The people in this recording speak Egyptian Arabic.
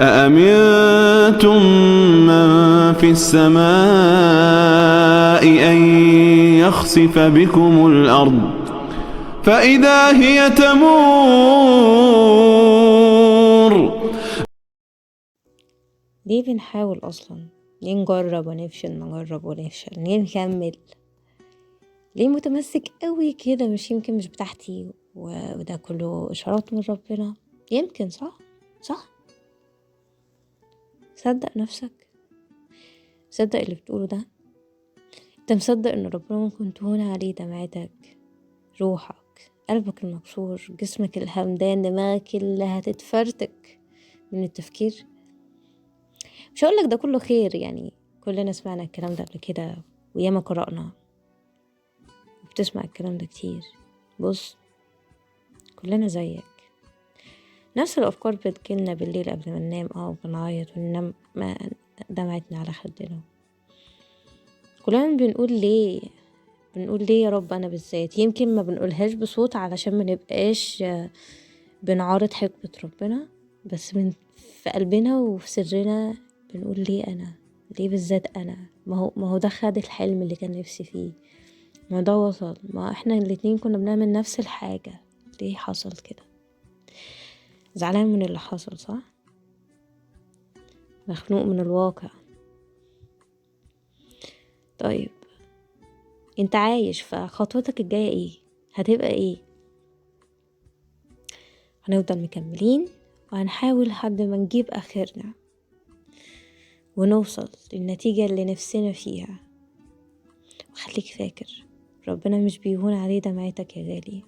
أأمنتم من في السماء أن يخسف بكم الأرض فإذا هي تمور. ليه بنحاول أصلا؟ ليه نجرب ونفشل، نجرب ونفشل؟ ليه نكمل؟ ليه متمسك قوي كده؟ مش يمكن مش بتاعتي وده كله إشارات من ربنا؟ يمكن صح؟ صح؟ صدق نفسك، صدق اللي بتقوله ده. انت مصدق ان ربنا ممكن تهون عليه دمعتك، روحك، قلبك المكسور، جسمك الهمدان، دماغك اللي هتتفرتك من التفكير؟ مش هقولك ده كله خير، كلنا سمعنا الكلام ده قبل كده وياما قرأنا وبتسمع الكلام ده كتير. بص، كلنا زيك، نفس الأفكار بتجيلنا بالليل قبل ما ننام، وبنعيط وننام ما دمعتنا على خدنا. كلنا بنقول ليه، بنقول ليه يا رب أنا بالذات. يمكن ما بنقولهاش بصوت علشان ما نبقاش بنعارض حكمة ربنا، بس من في قلبنا وفي سرنا بنقول ليه أنا، ليه بالذات أنا؟ ما هو ده خد الحلم اللي كان نفسي فيه، ما ده وصل، ما احنا الاتنين كنا بنعمل نفس الحاجة، ليه حصل كده؟ زعلان من اللي حصل، صح؟ مخنوق من الواقع. طيب انت عايش، فخطوتك الجاية ايه؟ هتبقى ايه؟ هنفضل مكملين وهنحاول لحد ما نجيب اخرنا ونوصل للنتيجة اللي نفسنا فيها. وخليك فاكر ربنا مش بيهون عليه دمعتك يا غالي.